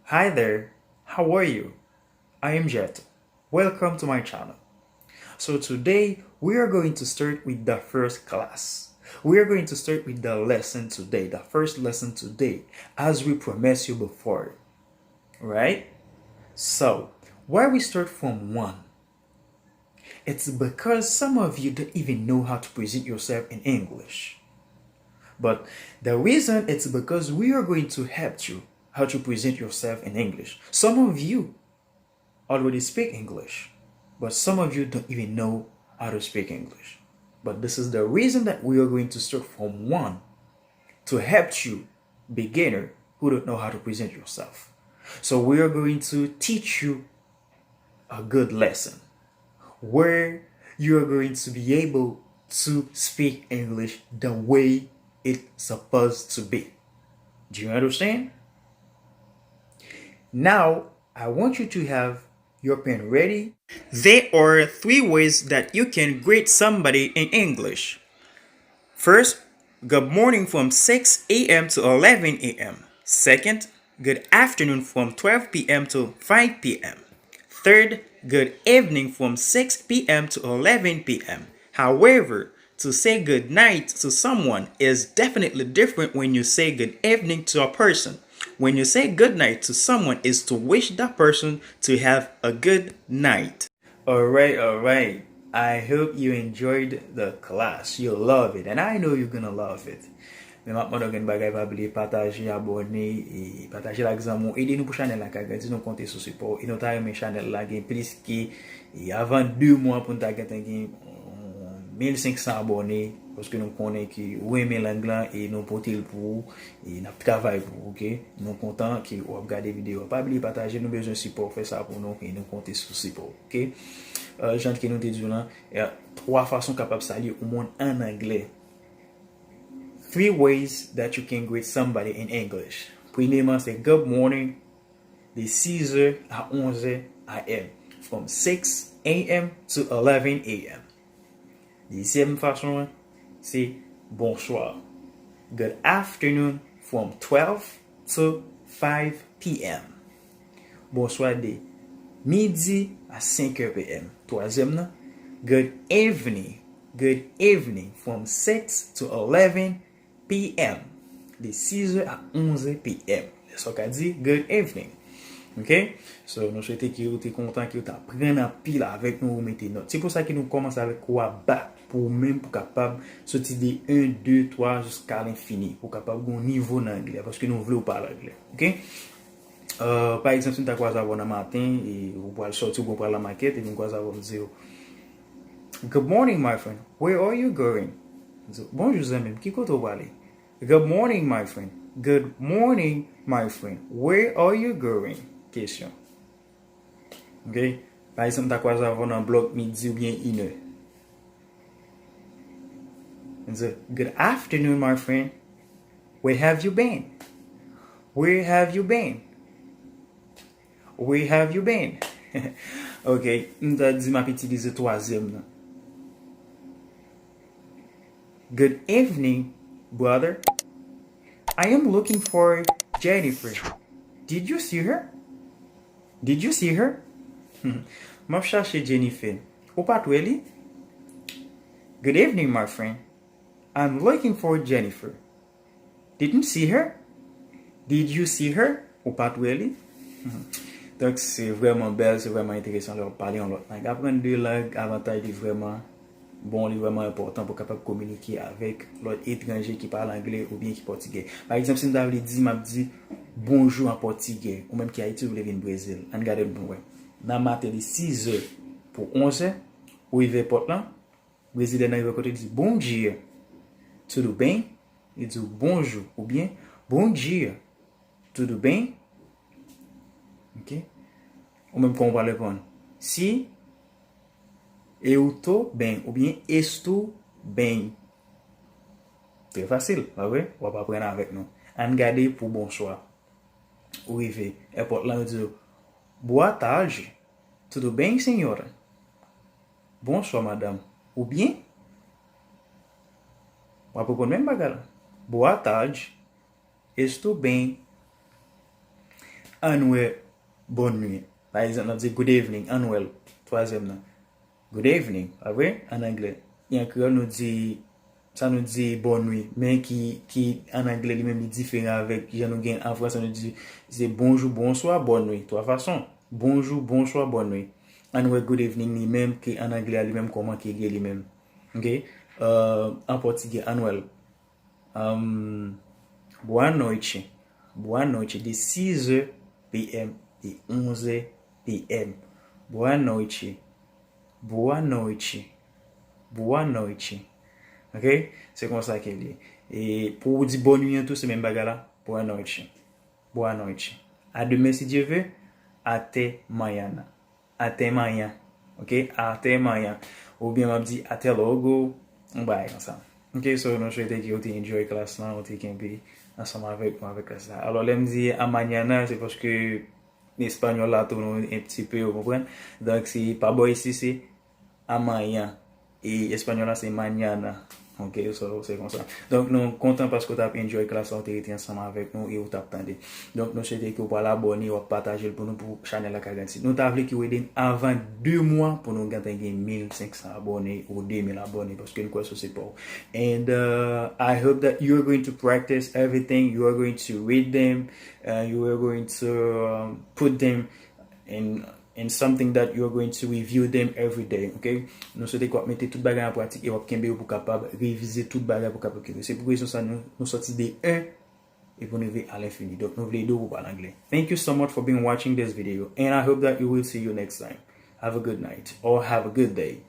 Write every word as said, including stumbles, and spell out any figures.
Hi there, how are you? I am Jeto. Welcome to my channel. So today we are going to start with the first class. We are going to start with the lesson today, the first lesson today, as we promised you before. Right? So, why we start from one? It's because some of you don't even know how to present yourself in English. But the reason it's because we are going to help you how to present yourself in English. Some of you already speak English, but some of you don't even know how to speak English. But this is the reason that we are going to start from one to help you, beginner who don't know how to present yourself. So we are going to teach you a good lesson where you are going to be able to speak English the way it's supposed to be. Do you understand? Now, I want you to have your pen ready. There are three ways that you can greet somebody in English. First, good morning from six a m to eleven a m. Second, good afternoon from twelve p m to five p m. Third, good evening from six p m to eleven p m. However, to say good night to someone is definitely different when you say good evening to a person. When you say good night to someone is to wish that person to have a good night. Alright, alright. I hope you enjoyed the class. You'll love it, and I know you're gonna love it. Men m ap mande w gen bagay, pa bliye pataje, abòne, e pataje l ak zanmi w. Ede nou pou chanèl la ka grandi, nou konte sou sipò w. E nou ta renmen chanèl la gen plis ke, e avan de mwa pou n ta gentan gen, um, mil senk san abòne, paske nou konnen ke ou renmen lang lan e nou pote l pou ou, e n ap travay pou ou, oke? Nou kontan ke w ap gade videyo a. Pa bliye pataje, nou bezwen sipò w, fè sa pou nou, e nou konte sou sipò w, oke? Euh, jan ke nou te di w lan, e, twa fason w kapab salye yon moun an anglè. Three ways that you can greet somebody in English. Premyeman, se good morning, de sis è a onz è a m, from six a m to eleven a m. Dezyèm fason an, se bonsoir. Good afternoon, from twelve to five p m. Bonswa de midi a senk è p m. Twazyèm nan, good evening. Good evening, from six to eleven p m. De sis è a onz è p m. Lè sa w ka di, good evening. Ok? So, nou swete ke ou te kontan, ke ou te aprann anpil avèk nou, ou mete nòt. Se pou sa ke nou kòmanse avèk kwa ba pou ou menm, pou kapab soti de en, de, twa, jiska lenfini, pou kapab gen yon nivo nan anglè, paske nou vle w pale anglè. Ok? Euh, pa egzanp, si m ta kwaze avè w nan maten, e ou pral sòti, oubyen ou pral nan makèt, epi m kwaze avè w, m di w, "Good morning, my friend. Where are you going?" M di w, "Bonjou, zanmi m, ki kote w prale?" "Good morning, my friend. Good morning, my friend. Where are you going?" Kesyon. Ok? Pa egzanp, m ta kwaze avè w nan blòk midi oubyen inè. M di, "Good afternoon, my friend. Where have you been? Where have you been? Where have you been?" Ok, m ta di m ap itilize twazyèm nan. "Good evening, brother. I am looking for Jennifer. Did you see her? Did you see her?" M ap chache Jennifer. Ou pa t wè li? "Good evening, my friend. I'm looking for Jennifer. Didn't see her? Did you see her?" Ou pa t wè li? Donk, se vrèman bèl, se vrèman enteresan lè w ap pale yon lòt lang. Aprann de lang, avantaj li vrèman bon, li vrèman enpòtan pou w kapab kominike avèk lòt etranje ki pale anglè oubyen ki pòtigè. Pa egzanp, si m ta vle di, m ap di, "Bonjou" an pòtigè, ou menm ki Ayiti, ou vle vin Brezil, ann gade l pou n wè. Nan maten, li sis è pou onz è, ou rive pòt lan, Brezilyen nan rive kote, li di, "Bom dia, tudo bem?" Li di w, "Bonjou" oubyen, "Bom dia, tudo bem?" Ok? Ou menm, kòman w pral reponn? "Si, eu tô bem" oubyen "Estou bem." Trè fasil, pa vre? W ap aprann avèk nou. Ann gade pou bonswa. Ou rive èpòt lan, yo di w, "Boa tarde, tudo bem, senhora?" "Bonswa, madanm. Ou byen?" W ap reponn menm bagay la. "Boa tarde, estou bem." Ann wè bonn nwi. Pa egzanp, n ap di good evening, ann wè l. Twazyèm nan. Good evening, pa vre? An anglè. E an kreyòl, nou di, sa nou di bonn nwi. Men ki, ki an anglè, li menm, li diferan avèk jan nou gen an fransè, nou di se bonjou, bonswa, bonn nwi. Twa fason. Bonjou, bonswa, bonn nwi. Ann wè good evening li menm, ki an anglè a li menm, kòman ki li ye li menm. Ok? Euh, an pòtigè, ann wè l. Um, boa noite. Boa noite. De six heures P M, de onze heures P M. Boa noite. Boa noite. Boa noite. Ok? Se konsa ke li ye. E pou w di bonn nwi an tou, se menm bagay la. Boa noite. Boa noite. A demain si Dieu veut. Até mañana. Até mañana. Ok? Até mañana. Oubyen m ap di até logo. Yon bagay konsa. Ok, so nou swete ke w te enjoy klas lan, w te kenbe ansanm avèk nou avèk klas la. Alò, lè m di a mañana, se paske espanyòl la tounen yon ti pe, ou konprann? Donk, se pa bò isi, se a mañana. E espanyòl la, se mañana. Ok, so, se konsa. Donk, nou kontan paske w t ap enjoy klas la, w te rete ansanm avèk nou e w t ap tande. Donk, nou swete ke w pral abòne, w ap pataje l pou nou, pou chanèl la ka grandi. Nou ta vle ke w ede n avan de mwa pou nou gentan gen mil senk san abòne ou de mil abòne, paske n kwè sou sipò w. And uh, I hope that you are going to practice everything. You are going to read them. Uh, you are going to um, put them in, in something that you are going to review them every day. Ok? Nou swete ke w ap mete tout bagay an pratik e w ap kenbe yo pou w kapab revize tout bagay pou w kapab kenbe. Se pou rezon sa nou, nou sòti de un e pou nou rive a lenfini. Donk, nou vle ede w pou w pale anglè. Thank you so much for being watching this video, and I hope that you will see you next time. Have a good night or have a good day.